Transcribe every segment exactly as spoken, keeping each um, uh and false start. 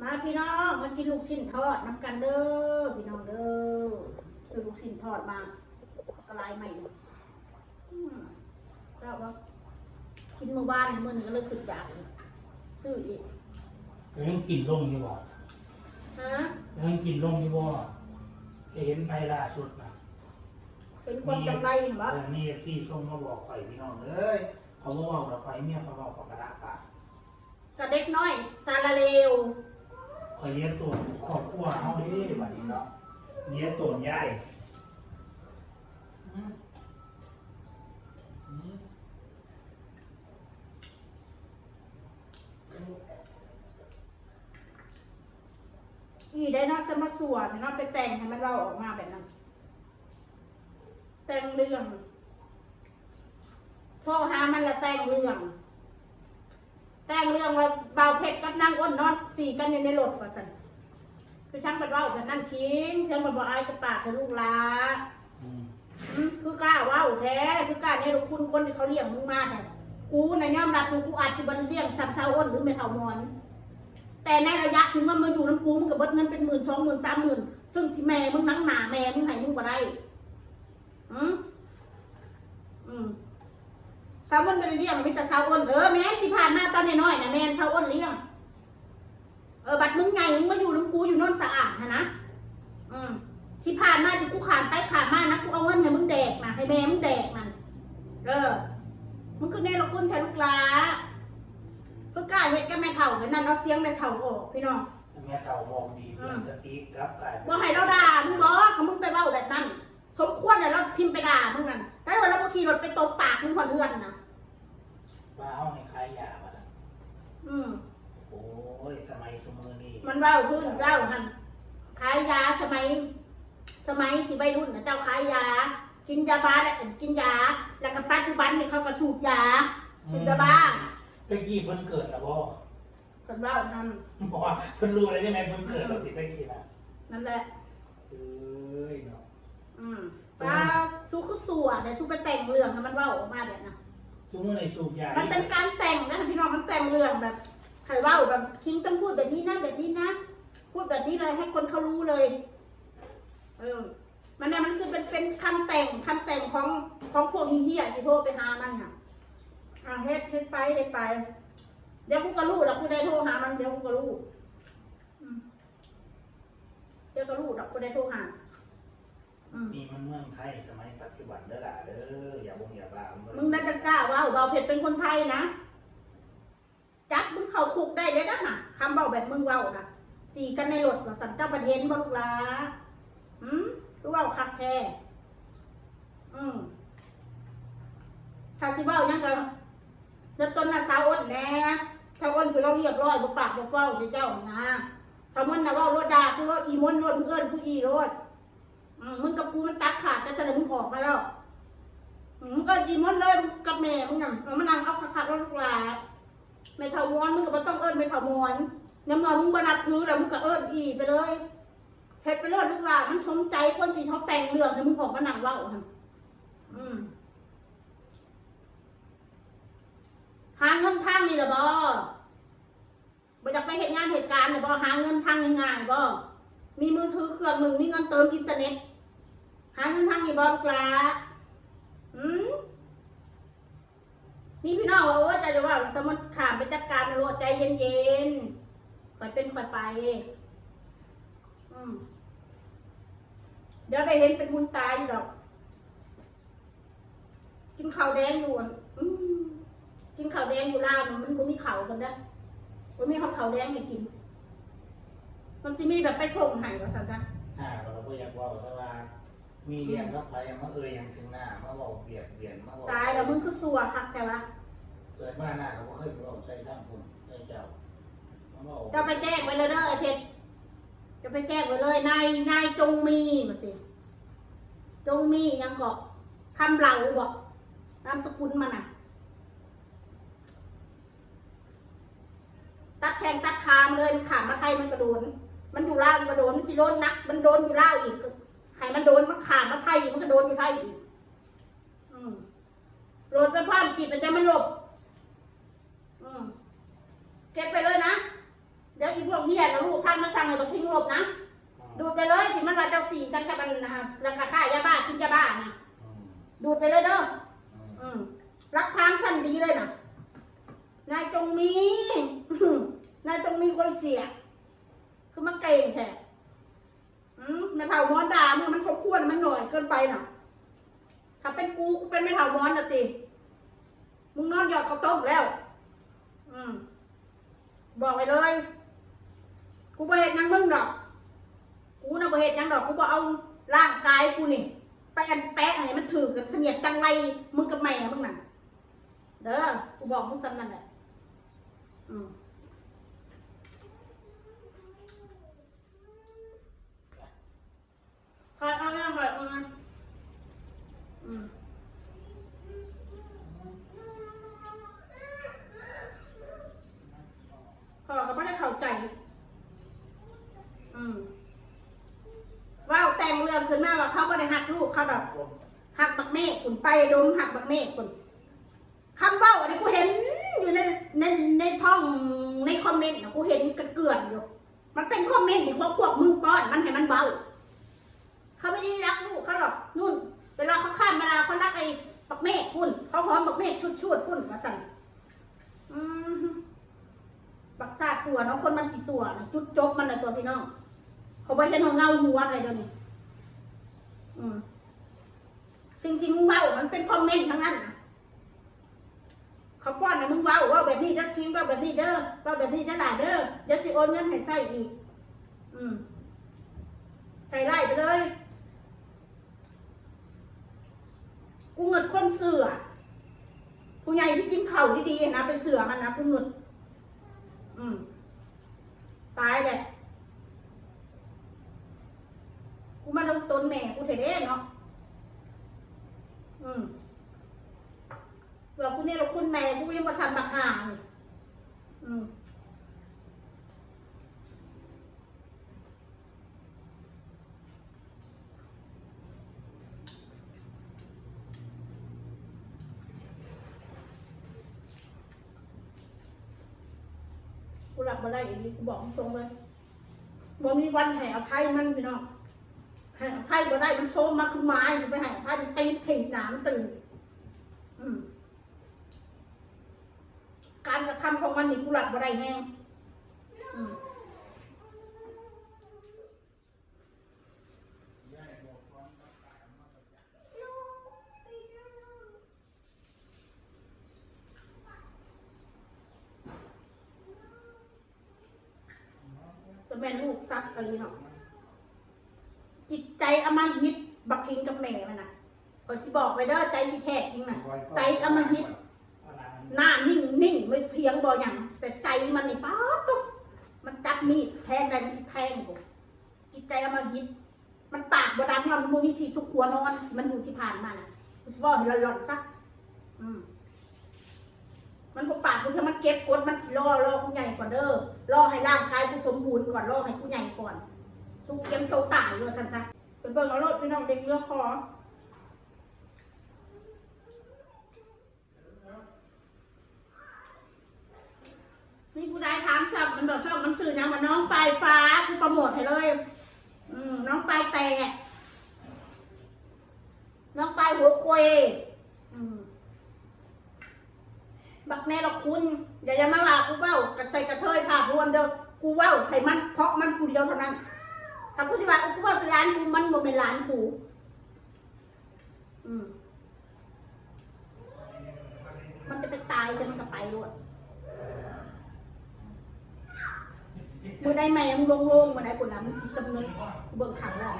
มาพี่น้องมากินลูกชิ้นทอดนำกันเด้อพี่น้องเด้อ ซื้อลูกชิ้นทอดมา ก็ไล่ใหม่เลยอืมแล้วว่ากินมื้อวานนี่มื้อนี้ก็เลยขึ้นอยากซื้ออีก ก็ยังกินลงอยู่บ่ ฮะ ยังกินลงอยู่บ่จะเห็นไปล่าสุดนะ เป็นความจำไรเห็นบ่ เออมีเอฟซีส่งมาบอกข่อยพี่น้องเอ้ยเขาบ่เว้าดอกข่อยเมียเขาเว้าเขากระดาปาก กับเด็กน้อยสาระเลว ข่อยเลี้ยงตัวครอบครัวเฮาเด้บัดนี้เนาะเลี้ยงตัวยายอืมอืม อีได้เนาะสมาสวนเนาะไปแต่งให้มันเว้าออกมาแบบนั้น แต่งเรื่องโทรหามันละแต่งเรื่อง แต่งเรื่องว่าบ่าวเพชรกับนางอ้นนอนสี่กันอยู่ในรถว่าซั่นคือช่างบัดเว้าแบบนั้นคิงช่างบัดบ่อายกับปากกับลูกหลา อืม อืมคือกล้าเว้าแท้คือกล้าเนรคุณคนที่เขาเลี้ยงมึงมาแท้กูน่ะยอมรับอยู่กูอาจสิบ่ได้เลี้ยงส่ำสาวอ้นหรือแม่เฒ่ามอน แต่ในระยะที่มันมาอยู่นำกูมึงก็เบิดเงินเป็นหมื่นสองหมื่นสามหมื่นซึ่งที่แม่มึงหนังหนาแม่มึงให้มึงบ่ได้ อืมอืมสาวอ้นบ่ได้เลี้ยงมีแต่สาวอ้นเออแม่นที่ผ่านมาตอนน้อยๆน่ะแม่นสาวอ้นเลี้ยง เออบัดมึงใหญ่มึงมาอยู่นำกูอยู่โนนสะอาดหั้นนะอืมที่ผ่านมาที่กูขานไปขานมานะกูเอาเงินให้มึงแดกนะให้แม่มึงแดกนั่นเออมึงคือเนรคุณแท้ลูกหลาคือกล้าเฮ็ดกับแม่เฒ่าแบบนั้นเอาเสียงแม่เฒ่าออกพี่น้อง แม่เฒ่าบอกดีเตือนสติกลับกลายเป็น บ่ให้ลาวด่ามึงบ่ถ้ามึงไปเว้าแบบนั้น สมควรแล้วลาวพิมพ์ไปด่ามึงนั่นได้ว่าลาวบ่ขี่รถไปตบปากมึงฮอดเฮือนนะ ว่าเฮานี่ขายยาบัดนั้น อืม โอ้ยสมัยซุมื้อนี้ มันเว้าพื้นเจ้าหั่นขายยาสมัย สมัยที่วัยรุ่นน่ะเจ้าขายยา กินยาบ้าแล้วกินยา แล้วก็ปัจจุบันนี่เขาก็สูบยาสูบยาบ้า ตะกี้เพิ่นเกิดแล้วบ่ เพิ่นเว้าหั่น บอกว่าเพิ่นรู้ได้จังได๋เพิ่นเกิดแล้วสิตะกี้น่ะ นั่นแหละ เอ้ยเนาะ อืมว่าสู้คือสัวแต่สู้ไปแต่งเรื่องให้มันเว้าออกมาแบบนั้น ซุมื้อนี้สูบยา มันเป็นการแต่งนะพี่น้องมันแต่งเรื่องแบบให้เว้าแบบคิงต้องพูดแบบนี้นะแบบนี้นะพูดแบบนี้เลยให้คนเขารู้เลย เออ มันเนี่ยมันคือเป็นเป็นคำแต่งคำแต่งของของพวกเฮียที่โทรไปหามันน่ะอ่าเฮ็ดเฮ็ดไปเฮ็ดไป เดี๋ยวกูก็รู้ดอกกูได้โทรหามันเดี๋ยวกูก็รู้อืมเดี๋ยวก็รู้ดอกกูได้โทรหาอืม นี่มันเมืองไทยสมัยปัจจุบันเด้อล่ะเด้ออย่าบงอย่าบ้า มึงน่าจะกล้าเว้าเบาเผ็ดเป็นคนไทยนะจับมึงเข้าคุกได้เลยนะน่ะคำเว้าแบบมึงเว้านะสีกันในรถว่าสันเจ้าประเทศบ่ลูกหลาอืมคือเว้าคักแท้อืมถ้าสิเว้าหยังก็แล้วต้นน่ะสาวอ้นแหน่สาวอ้นคือเราเรียบร้อยบ่ปากบ่เว้าเจ้านะถ้ามันน่ะเว้ารถด่าคือรถอีมนรถมึงเอิ้นกูอีรถอืมมึงกับกูมันตัดขาดกันแต่ละมึงออกมาแล้วอืมมึงก็อีมนเลยกับแม่มึงน่ะเออมานั่งเอาคักๆแล้วลูกหลา แม่เฒ่ามอนมึงก็บ่ต้องเอิ้นแม่เฒ่ามอนในเมื่อมึงบ่นับถือแล้วมึงก็เอิ้นอีไปเลยเฮ็ดไปเลยลูกหลานมันสมใจคนที่เขาแต่งเรื่องให้มึงออกมานั่งเว้าหั่นอืมหาเงินทางนี้ล่ะบ่บ่อยากไปเฮ็ดงานเฮ็ดการนี่บ่หาเงินทางง่ายๆบ่มีมือถือเครื่องหนึ่งมีเงินเติมอินเทอร์เน็ตหาเงินทางนี้บ่ลูกหลาอืม นี่พี่น้องว่าโอ้ยใจจะว่าสมมติข้ามไปจัดการโลดใจเย็นๆค่อยเป็นค่อยไปอืมเดี๋ยวได้เห็นเป็นบุญตาอยู่ดอก กินข้าวแดงอยู่อันอืมกินข้าวแดงอยู่ลาวน่ะมันบ่มีข้าวกันนะบ่มีข้าวข้าวแดงให้กิน มันสิมีแบบไปส่งให้ว่าซั่นซะ ถ้าเราบ่อยากเว้าแต่ว่า มีเรื่องกับไผมาเอ่ยหยังถึงหน้ามาเว้าเบียดเบียนมาเว้า ตายแล้วมึงคือสัวคักแท้วะ เกิดมาหน้าเขาบ่เคยไปเว้าใส่ทางคุณใส่เจ้ามาเว้า เจ้าไปแจ้งไว้เลยเด้อไอ้เพชรเจ้าไปแจ้งไว้เลยนายนายจงมีมาสิจงมียังเกาะคำเหลาบอกนามสกุลมันน่ะ ตัดแข้งตัดขามันเลยมันขามมาไทยมันกระโดน มันอยู่ลาวมันกระโดนมันสิโดนหนักมันโดนอยู่ลาวอีกให้มันโดนมันขามมาไทยอีกมันก็โดนอยู่ไทยอีกอืมโหลดไปพร้อมขีดไปจะมันหลบอืมเก็บไปเลยนะ เดี๋ยวอีพวกเฮียนะลูกพันมาสั่งให้บักคิงลบนะ ดูดไปเลยที่มันว่าเจ้าสิงกันกับมันนะแล้วก็ฆ่ายาบ้ากินยาบ้านะ อืม ดูดไปเลยเด้อ อืม อืม รักทางสั้นดีเลยนะ นายจงมี นายจงมีคนเสีย คือมาเก่งแท้ อืม แม่เฒ่ามอนด่ามึงมันสมควรมันหน่อยเกินไปน่ะ ถ้าเป็นกู กูเป็นแม่เฒ่ามอนน่ะติ มึงนอนหยอดข้าวต้มแล้ว อืม บอกไปเลย กูบ่เฮ็ดหยังมึงดอก กูน่ะบ่เฮ็ดหยังดอก กูบ่เอาร่างกายกูนี่ ไปอันแปะให้มันถือกันเสนียดจังไร มึงกับแม่มึงนั่น เด้อ กูบอกมึงซ้ำนั่นแหละ อืม คอยเอาหน้าคอยเอามา อืม พ่อก็บ่ได้เข้าใจ อืม เว้าแต่งเรื่องขึ้นมาว่าเขาบ่ได้ฮักลูกเขาดอก ฮักบักเมฆคุณไปดมฮักบักเมฆคุณ คำเว้าอันนี้กูเห็นอยู่ใน ใน ในท้อง ในคอมเมนต์น่ะ กูเห็นกระเกือนอยู่ มันเป็นคอมเมนต์ที่พวก พวกมึงป้อนมันให้มันเว้า เขาไม่ได้รักลูกเขาหรอก นู่น เวลาเขาข้ามมาลาวเขารักไอ้บักเมฆพุ่น เขาหอมบักเมฆชุดๆพุ่น ว่าซั่น อืม บักซาดสั่วเนาะ คนมันสิสั่วน่ะ จุดจบมันน่ะตัวพี่น้อง เขาบ่เห็นหัวเงาหัวอะไรเดี๋ยวนี้ อืม สิ่งที่มึงเว้ามันเป็นคอมเมนต์ทั้งนั้นน่ะ เขาป้อนให้มึงเว้า เว้าแบบนี้เด้อคิง เว้าแบบนี้เด้อ เว้าแบบนี้เด้อหล่าเด้อ เดี๋ยวสิโอนเงินให้ใส่อีก อืม ใส่ไล่ไปเลย กูเงิดคนเสือ ผู้ใหญ่ที่กินข้าวดีๆนะ ไปเสือมันนะ กูเงิด อืม ตายแหละ กูมาลงตนแม่กูแท้ๆเนาะ อืม ว่ากูเนี่ยละคุณแม่ กูยังมาทำบักห่านี่ อืม กูรับบ่ได้อีหลี กูบอกตรงๆเลย บ่มีวันให้อภัยมันพี่น้อง ให้อภัยบ่ได้ มันโซมมาคือหมา ไปให้อภัย มันตีนถีบหน้ามันตื่น อืม การกระทำของมันนี่กูรับบ่ได้แฮง อืม แต่แม่นลูกสัตว์อีหลีเนาะ จิตใจอำมหิต บักคิงกับแม่มันน่ะ ข้อยสิบอกไว้เด้อ ใจที่แท้จริงน่ะ ใจอำมหิต หน้านิ่งๆ ไม่เถียงบ่หยัง แต่ใจมันนี่ป๊าดตุ๊บ มันจับมีดแทงได้ มันสิแทงบ่ จิตใจอำมหิต มันปากบ่ดังย้อนมันบ่มีที่ซุกหัวนอน มันอยู่ที่ผ่านมาน่ะ กูสิบอกให้หล่อนๆซะ อืม มันบ่ปากกู ถ้ามันเก็บกด มันสิรอ รอกูใหญ่ก่อนเด้อ รอให้ร่างกายกูสมบูรณ์ก่อน รอให้กูใหญ่ก่อน สุกเตรียมโตตายเลยซั่นซะ ไปเบิ่งเอาโลดพี่น้อง เด็กเงื้อคอ มีผู้ใดถามซ้ำ มันบอกซ้ำ มันชื่อหยัง ว่าน้องปลายฟ้า กูโปรโมทให้เลย อืม น้องปลายแตก น้องปลายหัวเคว อืม บักแน่ละคุณ อย่า อย่ามาว่ากูเว้ากระเทย กระเทยภาพรวมเด้อ กูเว้าให้มัน เพราะมันผู้เดียวเท่านั้น ถ้ากูสิว่า กูเว้าใส่หลานกู มันบ่แม่นหลานกู อืม มันจะไปตาย แต่มันก็ไปโลด มื้อใดแม่มึงโล่งๆ มื้อใดกูนะ มึงสิสำนึก เบิ่งข่าวแล้ว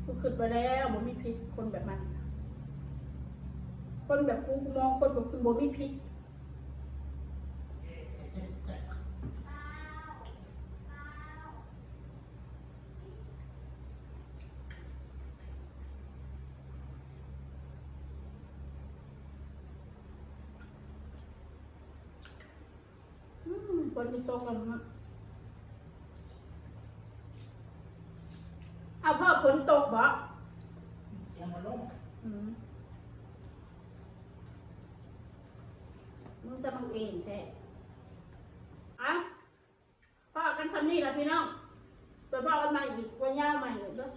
กูคิดไว้แล้ว บ่มีพิษคนแบบมัน คนแบบกู กูมองคนแบบกูบ่มีพิษ เ ฝนสิตกแล้วเนาะ เอาพ่อฝนตกบ่ เสียงมันลง อืม มึงสมัครเองแท้ อ่ะ พอกันส่ำนี้ล่ะพี่น้อง ไปพอกันใหม่อีก วันยาวใหม่อีกเด้อ